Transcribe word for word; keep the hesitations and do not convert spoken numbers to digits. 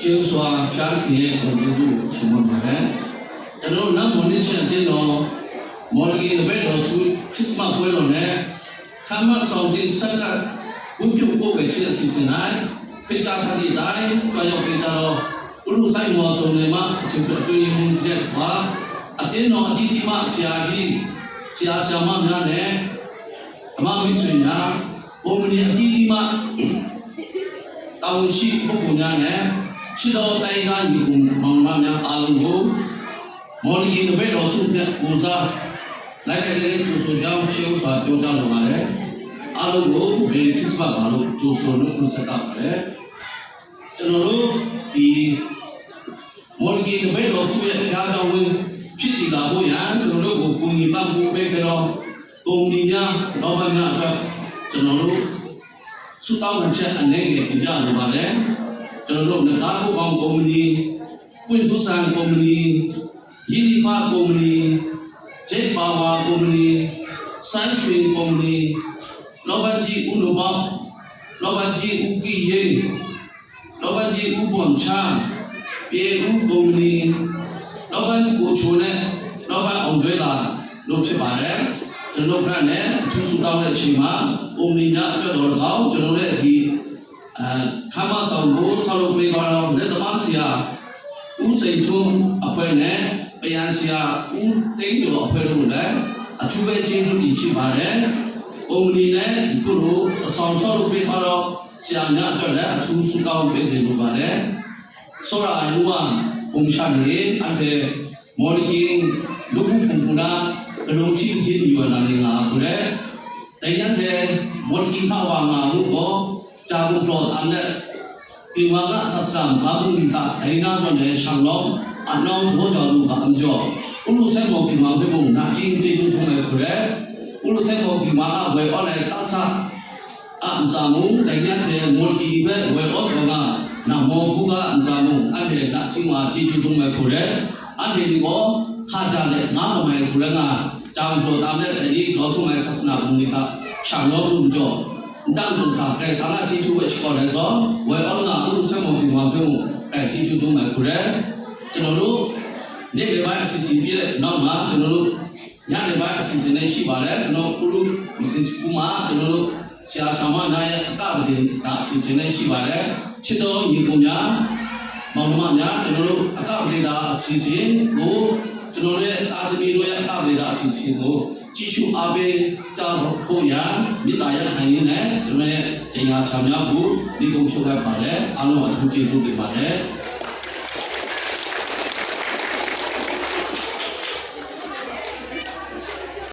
Yehoshua Charlie ရဲ့ ဂုဏ်ကျေးဇူးကို ချီးမွမ်းပါတယ်။ ကျွန်တော်တို့ နတ်မော်နေ့ချင်းအသင်းတော် မော်လကီ တပည့်တော်စု ခရစ်စမတ်ပွဲတော်နဲ့ ခရစ်စမတ်ဆောင်သည့် ဆက်ကပ် ဝတ်ပြုပို့ွယ်ခြင်းအစီအစဉ်၌ ဖိတ်ကြားထားသည့်အတိုင်း ကြွရောက်ပေးကြသော ကုလစိုက်မော်စုံလင်မှ အထင်အတွက် အတွင်းရေးမှူးနဲ့တကွ အသင်းတော်အသီးသီးမှ ဆရာကြီး၊ ဆရာဆရာမများနဲ့ ဓမ္မမိတ်ဆွေများ၊ ကုမ္ပဏီအသီးသီးမှ တာဝန်ရှိပုဂ္ဂိုလ်များနဲ့ ချစ်တော်တိုင်းရင်းသားညီအစ်ကိုမောင်နှမများအားလုံးကို မော်လကီ တပည့်တော်စုနဲ့ ကိုယ်စား လိုက်လိုက်လဲလဲကြိုဆိုကြောင်း ရှေးဥစွာပြောကြားလိုပါတယ်။ အားလုံးကို Merry Christmas ပါလို့ ကြိုဆိုနှုတ်ဆက်တာပါတယ်။ ကျွန်တော်တို့ ဒီ မော်လကီ တပည့်တော်စုရဲ့ ဘုရားကျောင်းဝင်း ဖြစ်တည်လာဖို့ရန် ကျွန်တော်တို့ကို ကူညီပံ့ပိုးပေးခဲ့သော ကုမ္ပဏီများ၊ လောဘများအတွက် ကျွန်တော်တို့ ဆုတောင်းပန်ချက် အနည်းငယ်တင်ပြလိုပါတယ်။ ကျွန်တော်တို့ နဂါးခုတ်ကောင်ကုမ္ပဏီ၊ ပွင့်ထူးဆန်ကုမ္ပဏီ၊ ဟီလီဖာကုမ္ပဏီ၊ ဂျက်ပါဝါကုမ္ပဏီ၊ စန်းရွှေကုမ္ပဏီ၊ လောဘကြီးဦးနုမောင်၊ လောဘကြီးဦးကီးယိန်း၊ လောဘကြီးဦးပွန်ချား၊ ပြည်ဦးကုမ္ပဏီ၊ လောဘကြီးကိုချိုနဲ့ လောဘအောင်တွဲလာလို့ဖြစ်ပါတယ်။ ကျွန်တော်တို့ဘက်နဲ့ အထူးဆုတောင်းတဲ့အချိန်မှာ ကုမ္ပဏီများအတွက်တော်လည်းကောင်း၊ ကျွန်တော်တို့ရဲ့ဒီ အဲ၊ ခန်းမဆောင်ကို ဆောက်လုပ်ပေးသွားသော လက်သမားဆရာ ဦးစိန်ထွန်းအဖွဲ့နဲ့ ပယံဆရာ ဦးသိန်းကျော်အဖွဲ့တို့ကိုလည်း အထူးပဲကျေးဇူးတင်ရှိပါတယ်။ ကုမ္ပဏီနဲ့ အခုလို အဆောင်ဆောက်လုပ်ပေးထားသော ဆရာများအတွက်လည်း အထူးဆုတောင်းပေးစေလိုပါတယ်။ စောဒကဟိုဝါ ပုံချနေ အထက် မော်လကီ လူမှုဖုန်ကလါ ကလူံချစ်ချင်းယူဝနာနေငါအခုလည်း တညတ်ထဲ မော်လကီထဝါငါမှုကို ကြာကုန်ဖျော်တမ်းတဲ့ ဒီဝါကဆာစတမ်ဘာဘူးမိသား တိုင်းနာစွာနဲ့ ရှောင်းလောင်း အနှောင်းထိုးကြော်လူကအံကြော် ဥလူဆက်မော်ကီမန်ဖေမုန် နာကျင်းကျေးဇူးတင်မယ်ခုရဲ ဥလူဆက်မော်ကီမန်အဝဲအော်လိုက်တဆာ အံစာမူ တိုင်းရထဲ မော်လကီဘဲဝဲအော်တော်က နမော်ဘူးကအံစာမူ အထဲနာကျင်းဝါကျေးဇူးတင်မယ်ခုရဲ အထဲဒီကို ခါကြတဲ့ ငါးကမိုင်ခုရဲငါ ကြောင်ဖျော်တမ်းတဲ့ တိုင်းဒီလောထုံးမိုင်ဆာစနာဘူးမိသား ရှောင်းလောင်းလူကြော် တန့်သူခါ ကဲဆာလာချင်းချိုးဝဲချော်လဲသော ဝဲအော်ငါဥလူဆက်မော်ကီမန်ဖေမုန် အဲ ကျေးဇူးတင်မယ်ခုရဲ ကျွန်တော်တို့ နေ့လယ်ပိုင်းအစီအစဉ်ပြည့်တဲ့နောက်မှာ ကျွန်တော်တို့ ညနေပိုင်းအစီအစဉ်လည်းရှိပါတယ်။ ကျွန်တော် ဥလူ မီးစင်ကူမှာ ကျွန်တော်တို့ ဆရာဆရာမများရဲ့ အကပဒေတာအစီအစဉ်လည်းရှိပါတယ်။ ချစ်တော်ညီအစ်ကိုများ မောင်နှမများ ကျွန်တော်တို့ အကပဒေတာအစီအစဉ်ကို ကျွန်တော်တို့ရဲ့ သားသမီးတို့ရဲ့ အကပဒေတာအစီအစဉ်ကို ကြည့်ရှုအားပေးကြဖို့ရန် မေတ္တာရပ်ခံရင်းနဲ့ ကျွန်တော်ရဲ့ ကြေညာစာများကို ဒီကုန်းချုပ်လိုက်ပါတယ်။ အားလုံးအထူးကျေးဇူးတင်ပါတယ်။